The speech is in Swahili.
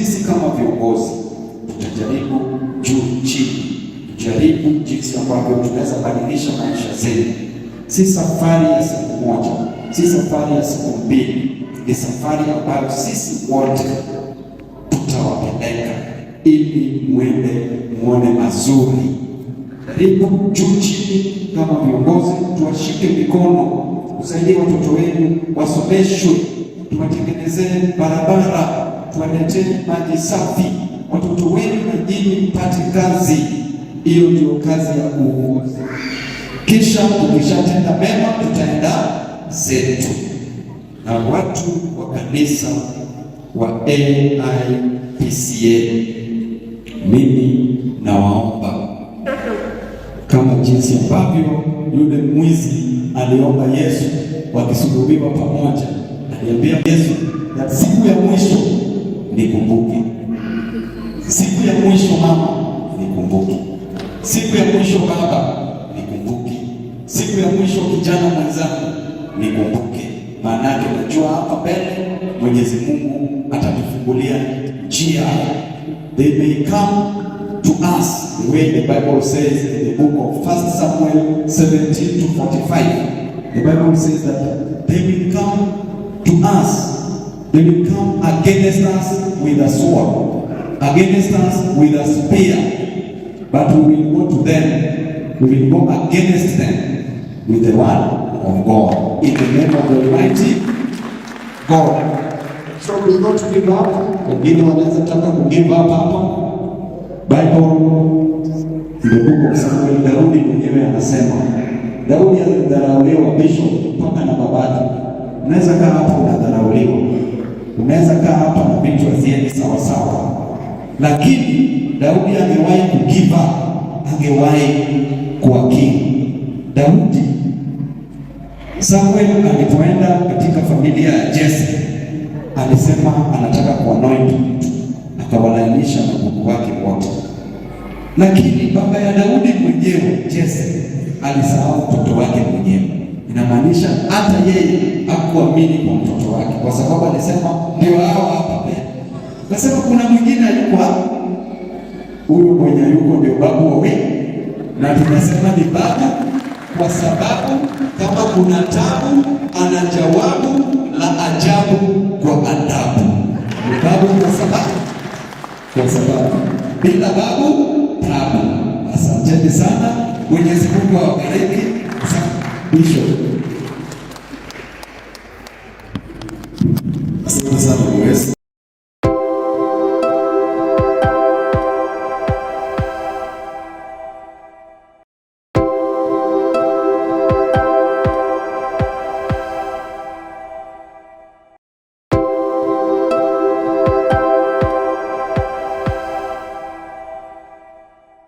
Sisi kama viongozi tutajaribu juu chini, tujaribu jinsi ambavyo tunaweza badilisha maisha zetu. Si safari ya siku moja, si safari ya siku mbili, ni safari ambayo sisi wote tutawapeleka ili mwende muone mazuri. Jaribu juu chini, kama viongozi tuwashike mikono, tusaidie watoto wenu wasomeshwe, tuwatengenezee barabara, tuwaletee maji safi, watoto wenu na nyinyi mpate kazi. Hiyo ndio kazi ya uongozi. Kisha tukishatenda mema, tutaenda zetu. Na watu wa kanisa wa AIPCA, mimi nawaomba kama jinsi ambavyo yule mwizi aliomba Yesu wakisulubiwa pamoja, aliambia Yesu na siku ya mwisho nikumbuke, siku ya mwisho mama nikumbuke, siku ya mwisho baba nikumbuke, siku ya mwisho kijana mwenzangu nikumbuke. Maanake najua hapa mbele Mwenyezi Mungu atatufungulia njia. They may come to us the way the Bible says in the book of 1 Samuel 17 to 45. The Bible says that they will come to us. They will come against us with a sword, against us with a spear. But we will go to them, we will go against them with the word of God. In the name of the Almighty God. So do not give up. Wengine wanaweza taka ku give up hapa. Bible, the book of Samuel, Daudi mwenyewe anasema, Daudi alidharauliwa, bishop, mpaka na babake. Unaweza kaa hapa unadharauliwa, unaweza kaa hapa na vitu haziendi sawa sawa, lakini Daudi angewahi ku give up, angewahi kuwa king. Daudi, Samuel alipoenda katika familia ya Jesse, alisema anataka kuanoint mtu, akawalainisha ndugu wake wote, lakini baba ya Daudi mwenyewe Jesse alisahau mtoto wake mwenyewe. Inamaanisha hata yeye hakuamini kwa mtoto wake, kwa sababu alisema ndio hao hapa mbele. Nasema kuna mwingine hayuko hapa, huyo mwenye yuko ndio babu wa, na tunasema ni babu kwa sababu kama kuna tabu ana jawabu la ajabu kwa adabu. Ni babu kwa sababu bila babu tabu. Asanteni sana, Mwenyezi Mungu awabariki. Bishop. Asante sana Mwes.